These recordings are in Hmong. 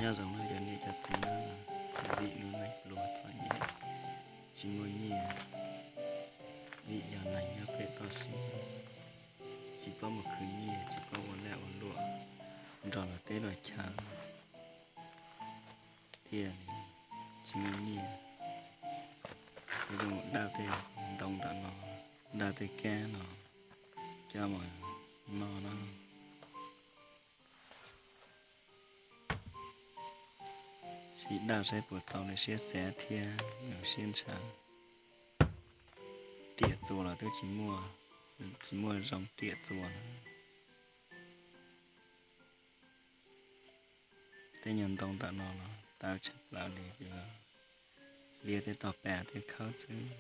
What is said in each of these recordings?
Nyob zoo no cov niam cov txiv na, dim lub neej pluag txom nyem, tsis muaj nyiaj, dim yog neeg nyob pem toj siab, tsis paub mus khwv nyiaj, tsis paub ua laj ua luam nrog luag teb luag chaw, thiaj li tsis muaj nyiaj. Ces yuav mus daj tej ntoo nram no, daj tej kab no coj mus noj no. Sib daj saib puas tau li siab xav thiab siab ntshaw. Riam txuas los twb tsis muaj, tsis muaj zoo riam txuas na. Tej nyuag ntoo ntawm no los tawv tshaj plaws li, liab tej tog pas tej khawb xwb.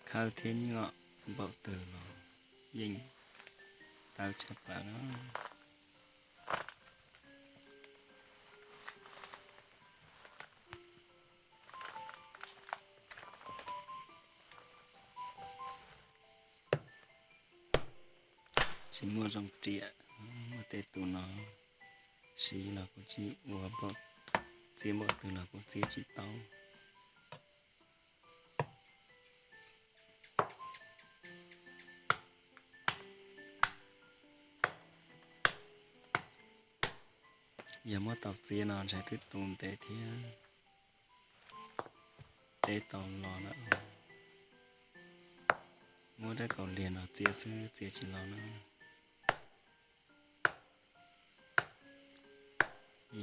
Khawb thiab nyuaj npaum twg los yeej tawv tshaj plaws na. Tsis muaj zoo riam, muaj tej tus no siv los kuv tsis ua npaum, txiav npaum twg los kuv txiav tsis tau. Yog muab tau txiav no ntshai twb tu ntev thiab, teb tau los lawm. Muab dab kaus liag no txiav xwb txiav tsis los na.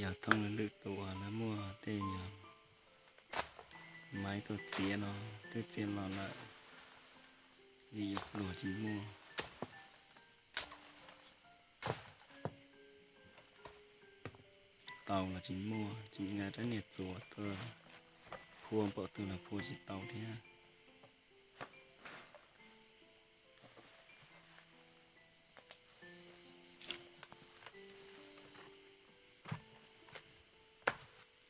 Yog thooj lwm tus uas lawv muaj tej nyuag maiv tuaj txiav no twb txiav los lawm, vim yus pluag tsis muaj. Tau los tsis muaj, tsis nqa rab niag txuas tuaj phua npaum twg los phua tsis tau thiab.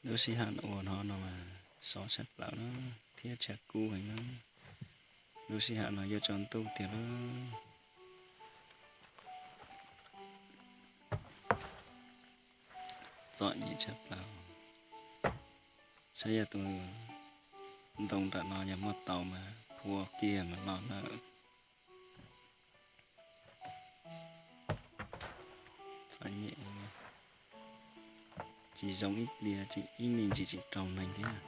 Lub sij hawm ua no no mas sov tshaj plaws na, thiab tshav kub heev na. Lub sij hawm no yuav tsaus ntuj tiag lawm. Txom nyem tshaj plaws. Saib yog tus ntoo nram no yog muaj tau mas phua kiag mas los lawm. Txom nyem, tsis zoo ib pliag, ib me ntsis tsis raug neeg thiab.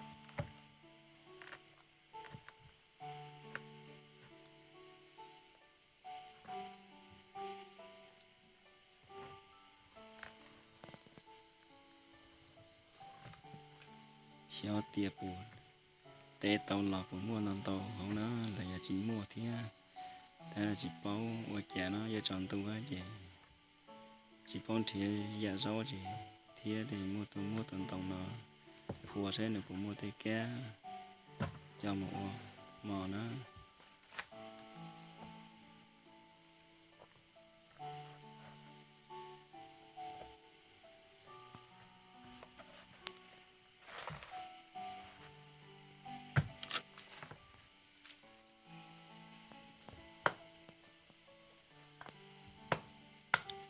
Xyov tias puas teb tau los puas muaj ntau ntau hauv na, los yog tsis muaj thiab. Tab tsis paub ua cas no, yuav tsaus ntuj ces tsis paub nrhiav yam zaub ces thiab li muaj tus muab tus ntoo no phua saib nws puas muaj tej kab coj mus ua mov na.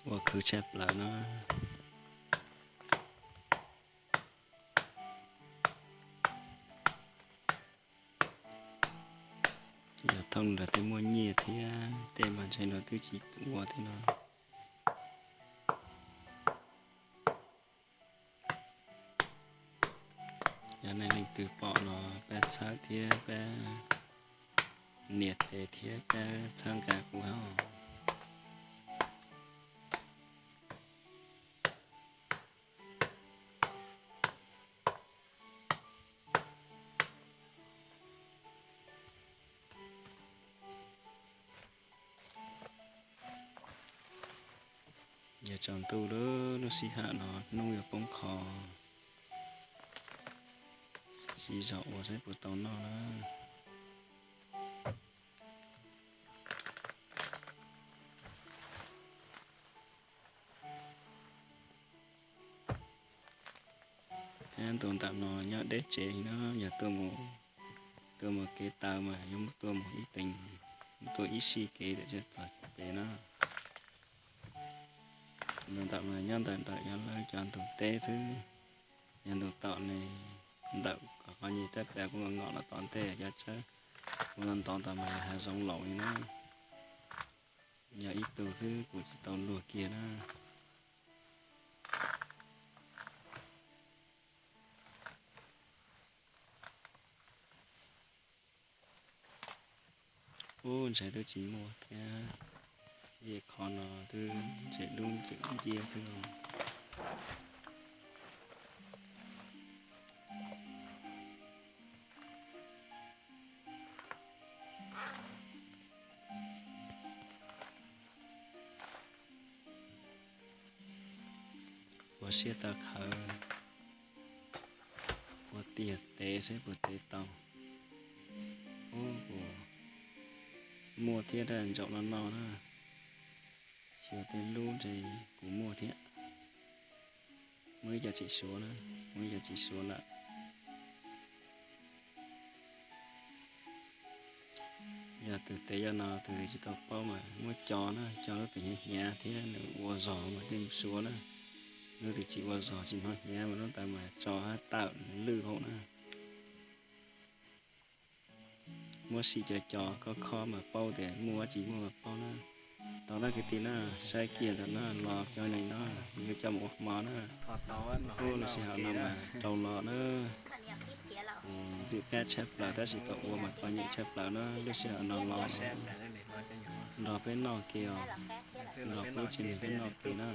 Ua khwv tshaj plaws no. Yog thooj los tej muaj nyiaj thiab, tej mas ntshe los twb tsis ua thiab no. Yog nej leej twg pom los pab txhawb thiab pab nias tes thiab pab txhawb nqa kuv hab. Yog tsaus ntuj lawm, lub sij hawm no hnub yuav poob qho, siv zog ua saib puas tau noj na. Thiab ntu ntawm no nyob deb tsev no, yog tuaj mus, tuaj mus kev taw mas yuav tuaj mus ib teev, tuaj ib sij kev tawm txog pem na. Ntawm mas nyob ntawm ntawm yog lawv cov ntug teb xwb, yog ntug tom ne, ntawm qhov nyuag teb pas kuv ngom los tom ntej cov tshawb kuv ntov ntov tau mas yog hav zoov laus li na. Yog ib tug xwb kuv tsis tau luag kiag na. Ub, ntshai twb tsis muaj thiab. Yej qhov no twb ntses dub ntses nciab xwb os. Ua siab tau khawv, ua tiag tev seb puas tev tau. Ub, kuv muaj thiab, daj ntsaum no no na. Xyuas tej lub ntshe kuv muaj thiab. Muaj ib co tseem suav na, muaj ib co tseem suav lawm. Yog tus tev yog no tus twg tsis tau paub mas muab co na, co lub twg hnyav hnyav thiab nws ua zog mas thiaj suav na. Lub twg tsis ua zog tsis hnov hnyav mas lub ntawd mas tso hab tawm lwj hauv na. Muab sim co co khob khob mas paub tias muaj tsis muaj mas paub na. Tau na kwv tij na, saib kiag ntawm no los cov neeg no, yuav coj mus ua hmo na. Ub, lub sij hawm no mas rau los na. Ntxim qab tshaj plaws tab sis thaum ua mas txom nyem tshaj plaws na, lub sij hawm no los nrog peb noj ke os, nrog peb tsev neeg peb noj ke na.